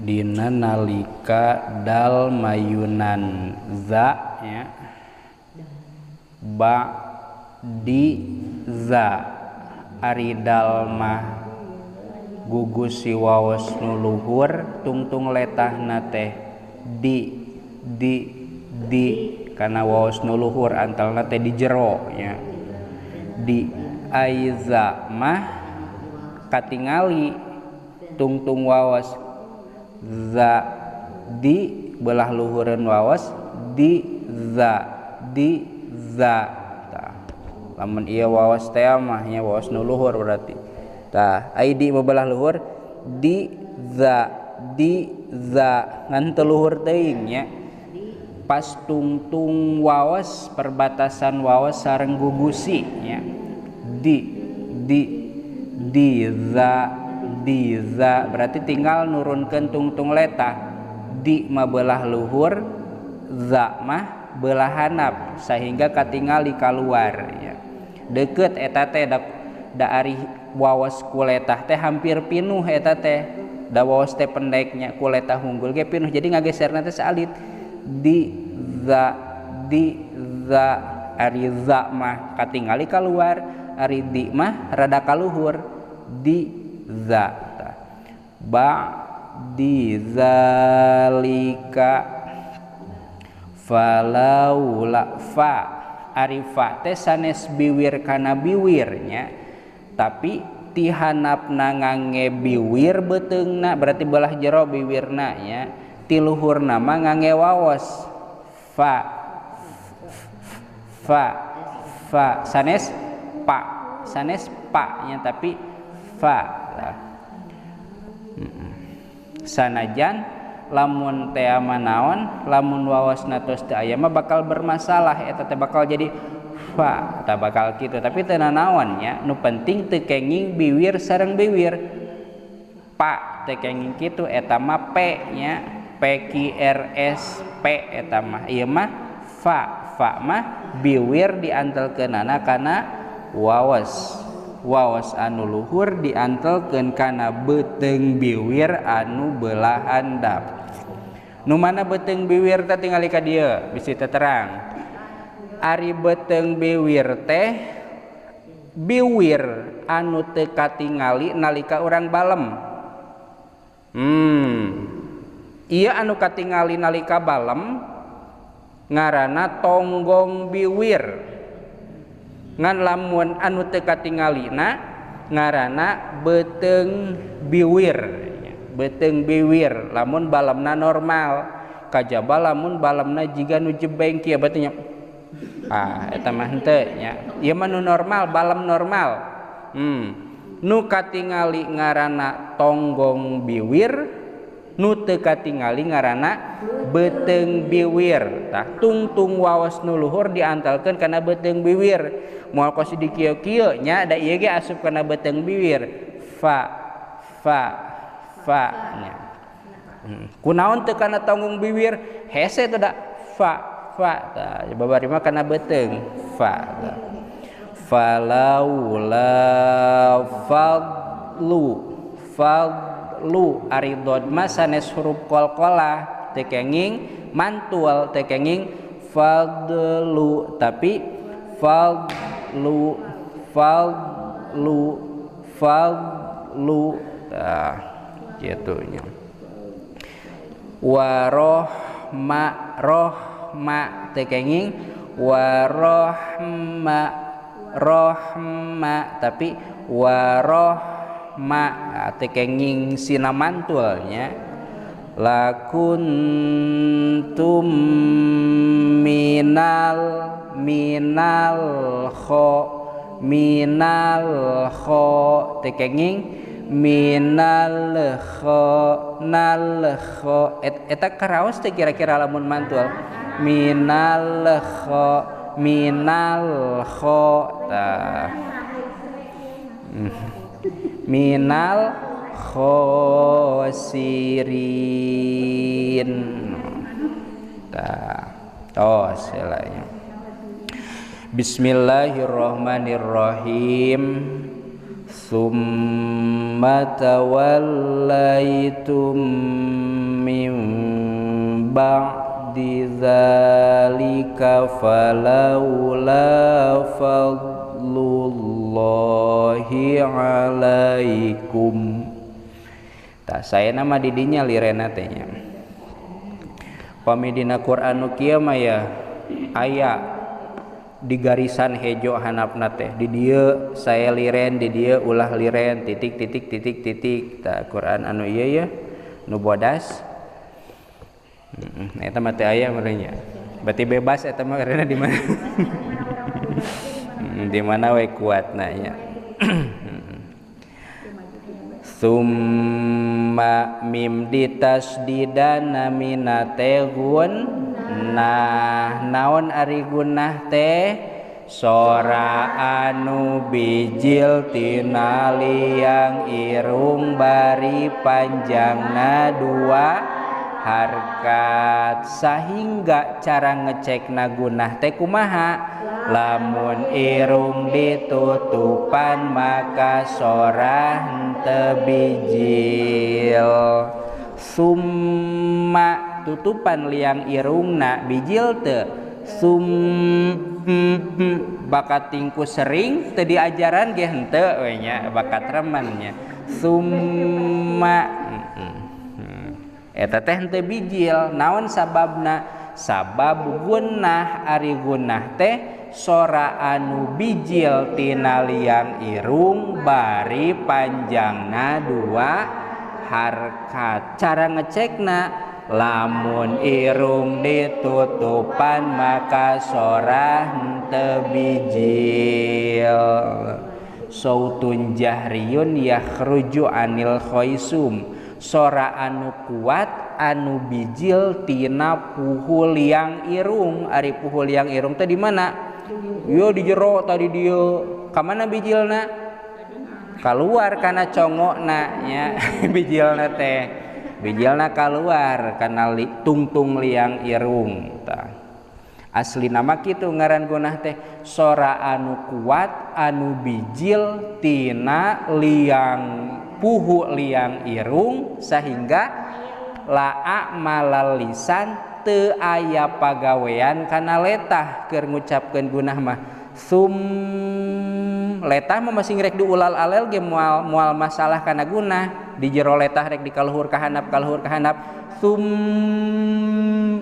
Dina nalika dal mayunan za nya ba di za ari dal mah gugus si waos nu luhur tungtung letahna teh di di kana waos nu luhur antalna teh di jero nya di aiza mah katingali tungtung waos za di belah luhureun waos di za di za. Tah lamun ieu waos teh mah nya waos nu luhur berarti. Tah ai di belah luhur di za di za ngan teu luhur teuing nya. Pas tungtung waos perbatasan waos sareng gugusi nya di di di za di za berarti tinggal nurunkeun tungtung letah di mah belah luhur za mah belah handap sehingga katingali kaluar nya. Deukeut eta teh da ari waos ku letah teh hampir pinuh eta teh da waos teh pendeknya ku letah unggul ge pinuh jadi ngageserna teh saalit di za ari za mah katingali kaluar ari di mah rada kaluhur di za. Ba di zalika falaula fa ari fa teh sanes biwir kana biwirnya tapi ti hanapna ngange biwir beuteungna berarti belah jero biwirna nya ti luhurna mah ngange waos fa fa fa sanes pa nya tapi fa. Sanajan lamun teh manaon lamun waosna tos teu aya mah bakal bermasalah eta teh bakal jadi fa tah bakal kitu tapi teu nanaon nya nu penting teu kenging biwir sareng biwir pa teu kenging kitu eta mah p nya P Q R S P eta mah ieu mah fa fa mah biwir diantelkeunana kana waos waos anu luhur diantelkeun kana beuteung biwir anu belah handap. Nu mana beuteung biwir teh tingali ka dieu bisi teu terang. Ari beuteung biwir teh biwir anu teu katingali nalika urang balem. Ieu anu katingali nalika balem ngaranna tonggong biwir. Ngan lamun anu teu katingalina ngaranna beuteung biwir. Beuteung biwir lamun balemna normal kajaba lamun balemna jiga nu jebeng kieu berarti nya ah eta mah henteu nya ieu mah nu normal balem normal. Nu katingali ngaranna tonggong biwir nu teu katingali ngaranna beuteung biwir. Tah tungtung waos nu luhur diantelkeun kana beuteung biwir moal kos di kieu-kieu nya da ieu ge asup kana beuteung biwir fa fa fa nya. Kunaon teu kana tonggung biwir hese teh da fa fa tah babari mah kana beuteung fa tah. Falaula fadlu fadlu ari dod mah sanes huruf qalqalah teu kenging mantul teu kenging fadlu tapi fadlu fadlu fadlu tah kitu nya. Warohma rohma teu kenging warohma rohma tapi warohma teu kenging sina mantulnya. Lakuntum minal minal kho minal kho teu kenging minal kho nal kho eta karaos teh kira-kira lamun mantul minal kho minal kho tah minal khosirin tah tos elanya. Bismillahirrahmanirrahim. Summa tawallaitum min ba'di dzalika falaula fadlullahi alaikum. Tah saya nama didinya lirena teh nya. Pami dina Quran nu kieu mah ya aya di garisan hejo hanapna teh di dieu saya liren, di dieu ulah liren titik titik titik titik. Tah Quran anu ieu ya nu bodas. Eta mah teu aya meureun nya. Berarti bebas eta mah karena di mana? Di mana we kuatna nya. Summa mim ditasdidana minate gun. Nah naon ari gunah teh sora anu bijil tina liang irung bari panjangna dua harkat. Sahingga cara ngecekna gunah teh kumaha? Lamun irung ditutupan maka sora henteu bijil. Summa tutupan liang irungna bijil teu sum bakat tingku sering teu diajaran ge henteu we nya bakat remen nya summa eta teh henteu bijil. Naon sababna? Sabab gunnah. Ari gunnah teh sora anu bijil tina liang irung bari panjangna dua harkat. Cara ngecekna lamun irung ditutupan maka sora henteu bijil. Sautun jahriyun yakhruju anil khaisum. Sora anu kuat anu bijil tina puhu liang irung. Ari puhu liang irung teh di mana? Yo di jero tadi dieu. Ka mana bijilna? Kaluar kana congokna nya. Bijilna teh bijilna kaluar kana tungtung liang irung. Tah asli nama kitu ngaran gunah teh sora anu kuat anu bijil tina liang puhu liang irung sehingga laa malal lisan teu aya pagawean kana letah keur ngucapkeun gunah mah. Sum letah mah masih rek diulal alel ge moal moal masalah kana gunah. Di jero letah rek dikaluhur ka handap kaluhur ka handap sum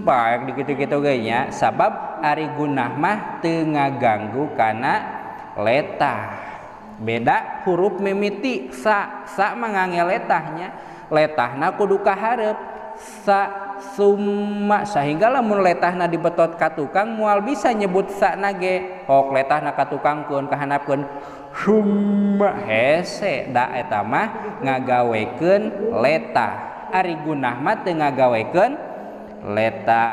bae dikitu-kitu ge nya. Sabab ari gunah mah teu ngaganggu kana letah. Beda huruf mimiti sa, sa mah ngange letahnya, letahna kudu ka hareup sa summa sehingga lamun letahna dibetot ka tukang moal bisa nyebut sa nage. Hok letahna ka tukangkeun ka handapkeun summa hese da eta mah ngagawekeun letah. Ari gunah mah teu ngagawekeun letah.